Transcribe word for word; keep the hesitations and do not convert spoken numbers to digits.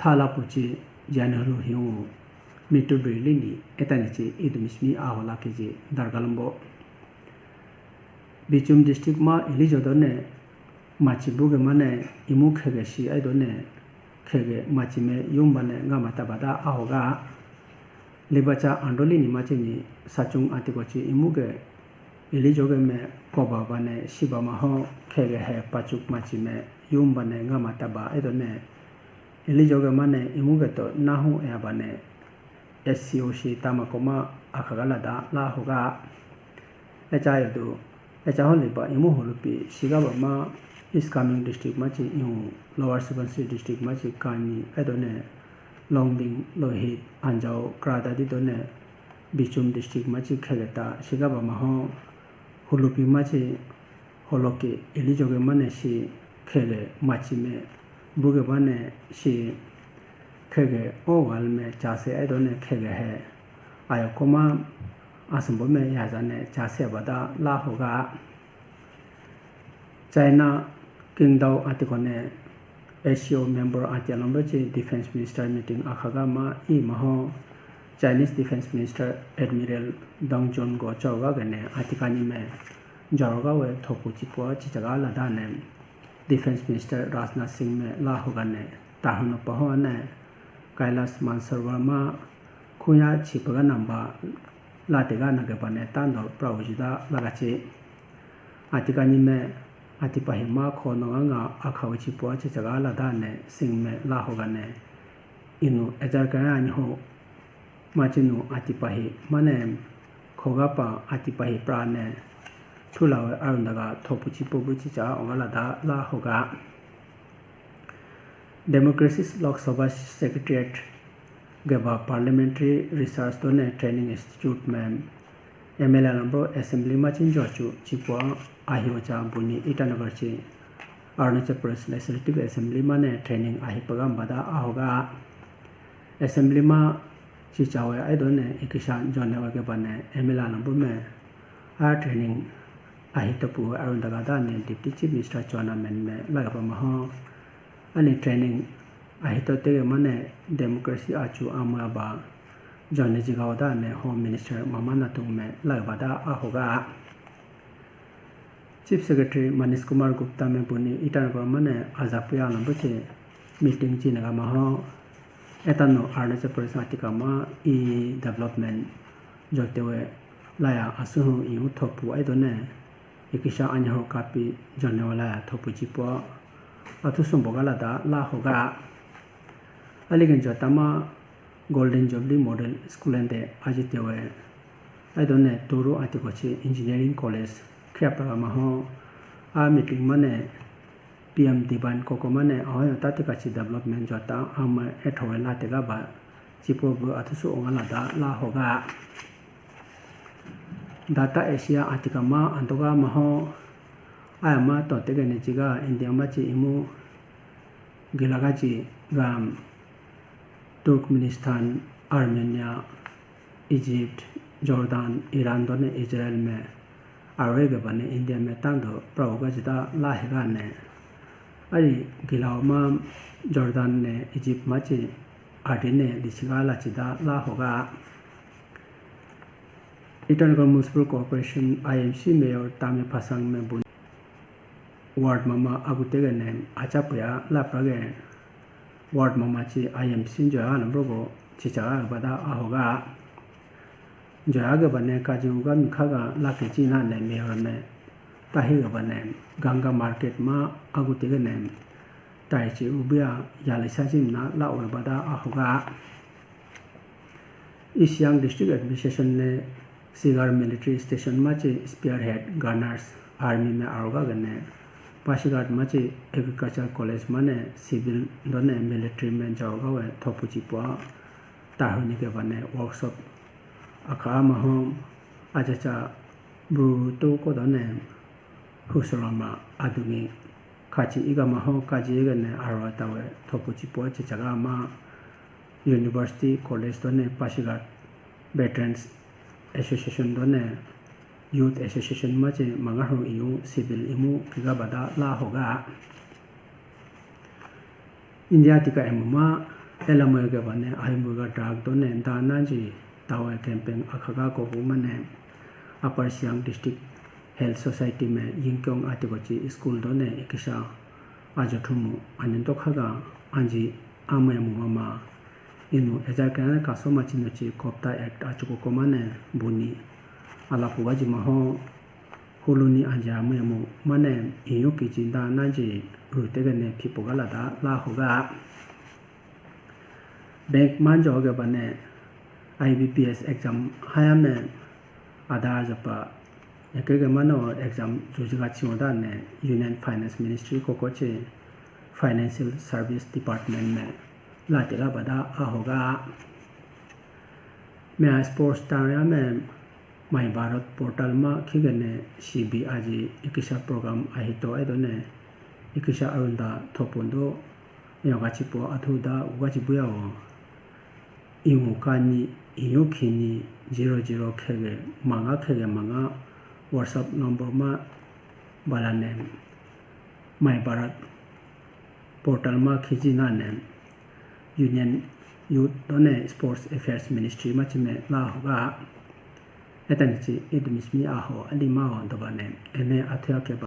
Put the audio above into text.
Thala puchi jani hulu hiu mitu bri lini etani chi idumi simi ahola keji dargalambo. Bichum district ma ilijo done machi buge mane imu khege si aidone khege machi me yumba ne ngama tabada ahoga. Libacha andoli ni machi ni sachung atiko chi imu ge ilijo ge me koba bane siba maho khege he pachuk machi me yumba ne ngama taba aidone ilijo ge mane imu ge to nahu e abane S C O C tama koma akhagala da la hoga. Echa yodu, echa holiba imu hulupi sigaba ma East Kameng district machi ihu Lower Subansiri district machi kani aidone Longding, Lohit, Anjao, Kra dadi done Bichum district machi khegeta sigaba maho hulupi machi holoke ilijoge mane si khege machi me buge bane si khege o wal me chase aidone khege he ayokoma asimbo me yaza ne chase bada la hoga. China Qingdao atiko ne S C O member ati alombo chi Defense Minister meeting akhaga ma i maho Chinese Defense Minister Admiral Dong Jun go choga gane atikani me jaroga we thopu chipo chichaga lada ne Defense Minister Rajnath Singh me la hoga ne tahano paho ne Kailash Mansarovar ma khuya chipaga namba la tega nage bane tando praujida lagachi. Atikani me atipahi ma kho nonga nga akhawi chipo chichaga lada ne Singh me la hoga ne inu ejar kaya ani ho machinu atipahi mane khogapa atipahi pra ne thulawe arundaga thopu chipo bu chicha ongala da la hoga. Democracy Lok Sabha Secretariat geba Parliamentary Research done Training Institute me M L A number Assembly machin jochu chipo ahiwacha buni Itanagar chi Arunachal Pradesh Legislative Assembly mane training ahipaga bada ahoga. Assembly ma chichawe aidone ikisha jone wage bane M L A number me a training ahitopu arundaga dane Deputy Chief Minister chona men me lagaba maho. Ani training ahito tege mane democracy achu amaba jone jigao dane Home Minister Mama Natung me lagaba da ahoga. Chief Secretary Manish Kumar Gupta me buni Itanagar mane ajapuya alambo che meeting chinaga maho. Etano Arunachal Pradesh atika ma e development jotewe laya asuhu ihu thopu aidone ikisha anyaho kapi jone laya thopu chipo athu sumbo gala da la hoga. Aligen jotama Golden Jubilee Model School ende ajitewe aidone Turu atiko chi Engineering College khiyapraga maho. A meeting mane P M Diban koko mane ahoyo tati kachi development jota ama ethowe latega ba chipo bu athusu ongala da la hoga. Data Asia atika ma antoga maho. Aya ma to tegene chiga India machi imu gilagachi gam Turkmenistan, Armenia, Egypt, Jordan, Iran done Israel me arwe gabane India me tando prawo gajida la hegane. Ari gilao ma Jordan ne Egypt machi adi ne disiga lachida la hoga. Itanagar Municipal Corporation I M C Mayor Tame Phasang me bun ward mama agu tege ne achapuya laprage ward mama chi I M C joya nambrogo chichaga bada ahoga. Joya gabane kaji uga mikhaga lake china ne Mayor me tahi gabane Ganga Market ma agu tege ne taichi ubia yalisa chimna la bada ahoga. East Siang District Administration ne Sigar Military Station machi Spearhead Gunners Army me aroga gane Pasighat machi Agriculture College mane civil done military me jaoga we thopu chipo tahuni ke bane workshop akha mahom ajacha bru to ko done Husulama adungi kachi iga maho kaji iga ne arwa tawe thopu chipo chichaga ma University College done Pasighat Veterans Association done Youth Association machi mangahu iyu civil imu kiga bada la hoga. India tika emuma Ela moyo ke bane ahi muga drug done da nanji tawe campaign akhaga kobu mane Upper Siang District Health Society me Yingkiong Atikochi school done ikisha ajo thumu anyin tokhaga anji amemu mama inu ejar kena kaso machino chi kopta act achuko komane buni ala puga ji maho huluni anji amemu mane inyo kichi da nanji rutege ne phipuga lada la hoga. Bank manjo ge bane I B P S exam hayame ada japa ekege mano exam jujiga chiwa da ne Union Finance Ministry koko che Financial Service Department me lati la bada ahoga. Me a sports tariya me My Bharat portal ma khigene C B I ji ikisha program ahito aidone ikisha arunda thopondo yoga chipo athuda uga chibuya o. Imu kani iyo khini zero zero khege manga khege manga WhatsApp number ma balane My Bharat portal ma khiji nane Union Youth done Sports Affairs Ministry ma chime la hoga. Etani chi idumi simi aho alima ho dobane ene athuya keba.